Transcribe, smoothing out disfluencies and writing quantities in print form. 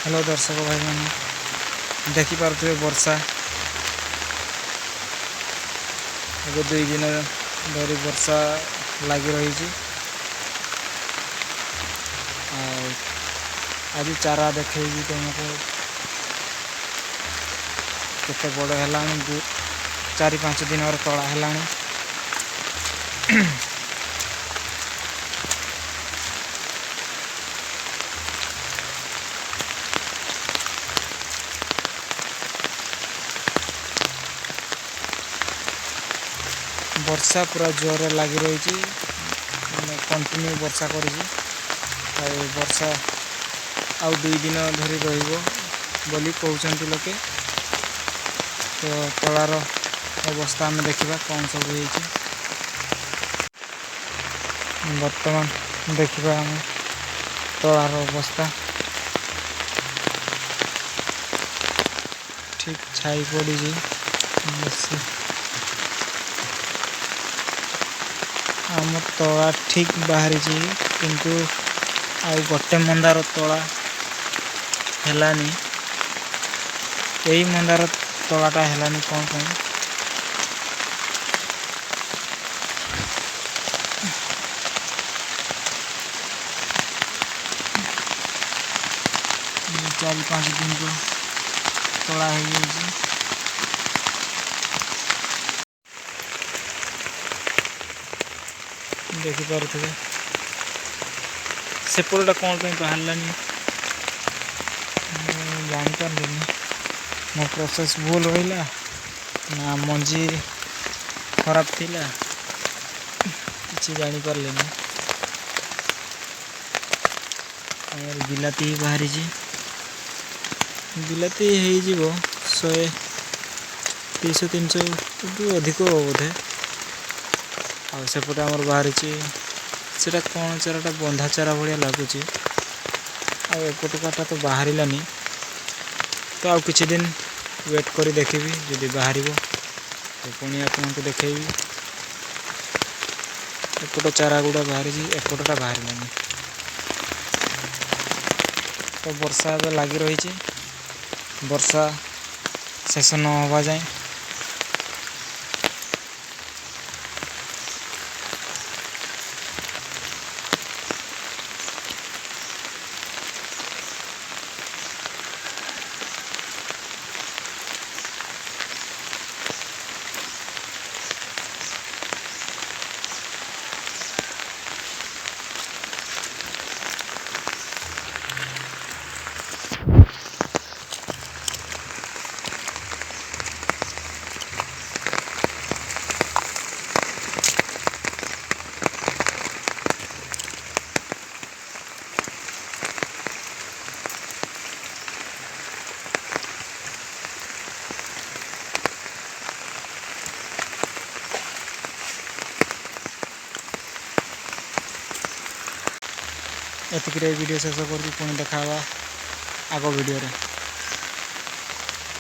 Hello ଦର୍ଶକ ଭାଇମାନେ, ଦେଖିପାରୁଥିବେ ବର୍ଷା ଏବେ 2 ଦିନ ଧରି ବର୍ଷା ଲାଗି ରହିଛି। ଆଉ ଆଜି ଚାରା ଦେଖେଇବି ତୁମକୁ, କେତେ ବଡ଼ ହେଲାଣି। 4-5 ଦିନର ତଳା ହେଲାଣି। ବର୍ଷା ପୁରା ଜୋରରେ ଲାଗି ରହିଛି, ମାନେ କଣ୍ଟିନ୍ୟୁ ବର୍ଷା କରିଛି। ଆଉ ବର୍ଷା ଆଉ 2 ଦିନ ଧରି ରହିବ ବୋଲି କହୁଛନ୍ତି ଲୋକେ। ତ ତଳାର ଅବସ୍ଥା ଆମେ ଦେଖିବା କ'ଣ ସବୁ ହେଇଛି। ବର୍ତ୍ତମାନ ଦେଖିବା ଆମେ ତଳାର ଅବସ୍ଥା। ଠିକ୍ ଛାଇ ପଡ଼ିଛି ବେଶୀ। ଆମ ତଳା ଠିକ୍ ବାହାରିଛି, କିନ୍ତୁ ଆଉ ଗୋଟେ ମନ୍ଦାର ତଳା ହେଲାନି। ଏଇ ମନ୍ଦାର ତଳାଟା ହେଲାନି କ'ଣ ପାଇଁ? 4-5 ଦିନକୁ ତଳା ହେଇଯାଇଛି, ଦେଖିପାରୁଥିବେ। ସେପଟଟା କ'ଣ ପାଇଁ ବାହାରିଲାନି ମୁଁ ଜାଣିପାରିଲିନି। ମୋ ପ୍ରୋସେସ୍ ଭୁଲ ରହିଲା ନା ମଞ୍ଜି ଖରାପ ଥିଲା, କିଛି ଜାଣିପାରିଲିନି। ଆମର ବିଲାତି ବାହାରିଛି। ବିଲାତି ହେଇଯିବ 100, 200, 300 ଅଧିକ ବୋଧେ। ଆଉ ସେପଟେ ଆମର ବାହାରିଛି, ସେଟା କ'ଣ ଚାରାଟା? ବନ୍ଧା ଚାରା ଭଳିଆ ଲାଗୁଛି। ଆଉ ଏପଟକାଟା ତ ବାହାରିଲାନି। ତ ଆଉ କିଛି ଦିନ ୱେଟ୍ କରି ଦେଖିବି, ଯଦି ବାହାରିବ ତ ପୁଣି ଆପଣଙ୍କୁ ଦେଖେଇବି। ଏପଟ ଚାରା ଗୁଡ଼ା ବାହାରିଛି, ଏପଟଟା ବାହାରିଲାନି। ତ ବର୍ଷା ଏବେ ଲାଗି ରହିଛି, ବର୍ଷା ଶେଷ ନ ହେବା ଯାଏଁ। ଏତିକିରେ ଭିଡ଼ିଓ ଶେଷ କରୁଛି। ପୁଣି ଦେଖା ହେବା ଆଗ ଭିଡ଼ିଓରେ।